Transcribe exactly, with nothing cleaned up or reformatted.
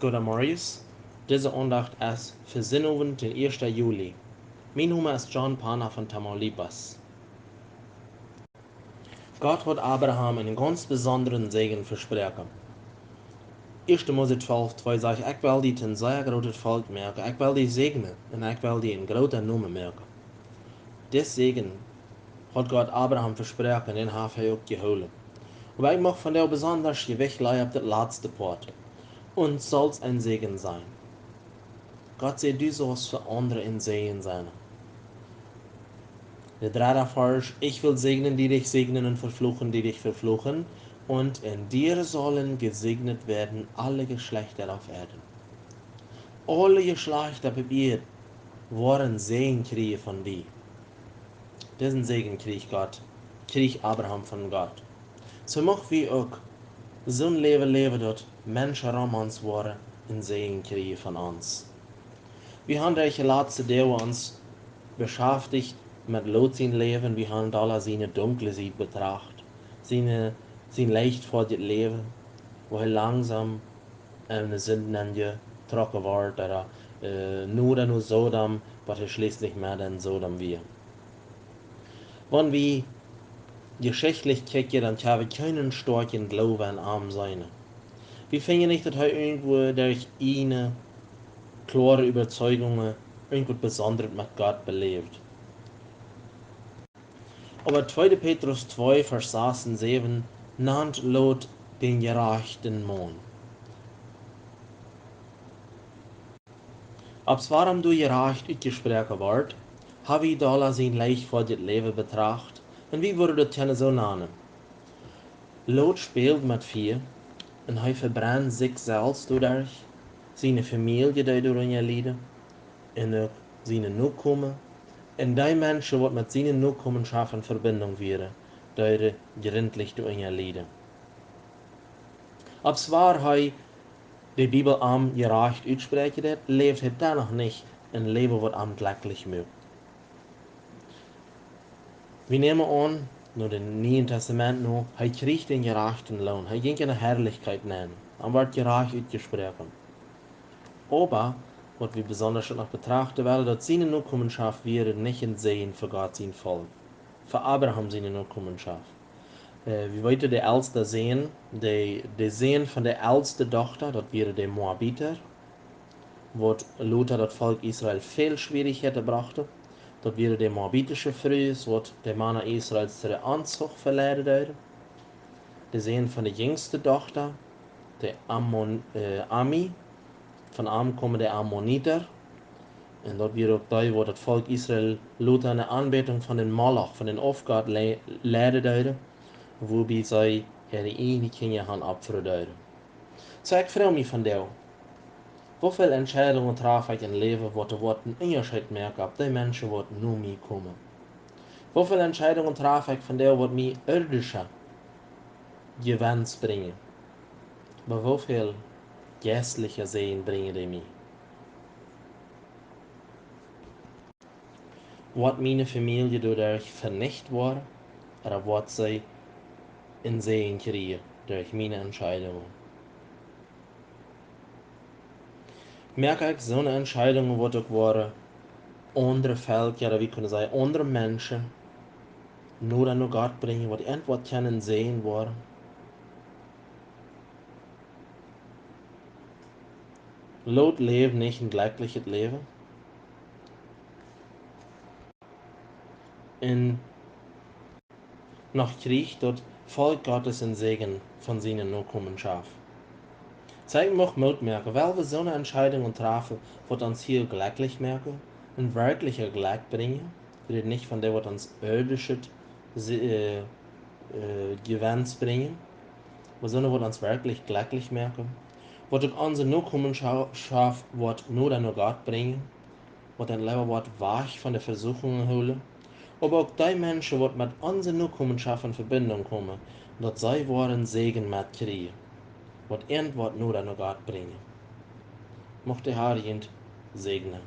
Goodemorjes. Dise Aundacht es fa Sinnowent, dän ieeschten Juli. Mien Nomen es John Pana von Tamaulipas. Gott haud Abraham eenen gaunz besondren Säajen vesproaken. Ieeschte Mose twalf twee sajcht: "Ekj well die een sea grootet Volkj moaken, ekj well die säajnen un ekj well die eenen grooten Nomen moaken." Dit Säajen haud Gott Abraham vesproaken un dän haft hee uk jehoolen. Oba ekj mucht vondoag besonda Jewicht lajen opp daut latste Poat: "Und sollst ein Segen sein." Gott säd: "Du saust fa aundre een Säajen sennen." De dredde Varsch: "Ich will segnen, die dich segnen, und verfluchen, die dich verfluchen. Und in dir sollen gesegnet werden alle Geschlechter auf Erden." Aule Jeschlajchten opp Ieed woaren Säajen kjrieen von die. Disen Säajen kjrieech Gott, kjrieech Abraham von Gott. Soo mucht wie uk soon Läwen läwen, daut Menschen rom ons woaren een Säajen kjrieen von ons. Wie haben de latste Doag ons beschaftijcht met Lot sien Läwen. Wie haben aul siene dunkle Sied betracht, siene, sien leichtfoadjet Läwen, woo hee langsom en de Sind nenjetrocken wort, ooda, äh, no, no Sodom, waut hee schlieslich mea en Sodom wia. Wan wie jeschichtlich kjikjen, dan haben wie kjeenen stoakjen Gloowen aun am seenen. Wie finjen nich, daut hee irjentwoo derch eene kloare Äwazeigung irjentwaut Besondret met Gott beläft. Oba tweede Petrus twee, Varsch sas un säwen nant Lot dän jerajchten Maun. Aus wuarom doa jerajcht utjesproaken wort, haben wie aul sien leichtfoadjet Läwen betracht, un wie wudden daut kjennen soo nanen: Lot späld met Fia, un hee vebrend sikj selfst doaderch, siene Famielje deed doarunja lieden, un uk siene Nokomen, un dee Menschen, waut met siene Nokomenschoft en Vebinjunk wieren, deeden jrintlich doarunja lieden. Aus wua hee de Bibel am jerajcht utspräakjen deed, läwd hee dan noch nich een Läwen, waut am jlekjlich muak. Wie nämen aun, no dän Nieen Tastament no, hee kjrieech dän jerajchten Loon. Hee jinkj en de Harlichkjeit nenn. Am wort jerajcht utjesproaken. Oba, waut wie besonda noch betrachten wellen, daut siene Nokomenschoft wia nich een Säajen fa Gott sien Volkj, fa Abraham siene Nokomenschoft. Äh, wie weeten, de elste Sän, de, de Sän von de elste Dochta, daut wieren de Moabiter, waut lota daut Volkj Israel väl Schwierichkjeiten brochten. Daut wieren de moabitische Frues, waut de Mana Israels to de Onzucht veleiden deeden. De Sän von de jinjste Dochta, de Ammon-, äh, Ami, von am kjeemen de Ammoniter. Un daut wia uk dee, waut daut Volkj Israel lota en de Aunbädunk von dän Moloch, von dän Aufgott, le-, leiden deeden, wua bie see äare ieejne Kjinja han opfren deeden. Soo, ekj froag mie vondoag: Woo väl Entscheidungen traf ekj em Läwen, waut doa woat een Unjascheet moaken opp dee Menschen, waut no mie komen? Woo väl Entscheidungen traf ekj vondoag, waut mie irdische Jewenst brinjen? Oba woo väl jeistlicha Säajen brinjen dee mie? Woat miene Famielje doaderch venicht woaren, ooda woat see een Säajen kjrieen derch miene Entscheidungen? Moak ekj soone Entscheidungen, waut uk woaren aundre Velkja, ooda wie kjennen sajen, aundre Menschen, no dan no Gott brinjen, waut irjentwaut kjennen seenen woaren? Lot läwd nich een jlekjlichet Läwen. Un noch kjrieech daut Volkj Gottes een Säajen von siene Nokomenschoft. Soo, ekj mucht Moot moaken, well wie soone Entscheidungen trafen, waut ons hia jlekjlich moaken un werkjlich Jlekj brinjen. Wie räden nich von dee, waut ons irdischet Se-, äh, äh, Jewenst brinjen, oba soone, waut ons werkjlich jlekjlich moaken, waut uk onse Nokomenschoft woat no dan no Gott brinjen, waut ons Läwen woat wajch von de Vesuchungen hoolen, oba uk dee Menschen, waut met onse Nokomenschoft en Vebinjunk komen, daut see woaren Säajen met kjrieen, waut irjentwaut no dan no Gott brinjen. Mucht de Har junt säajnen.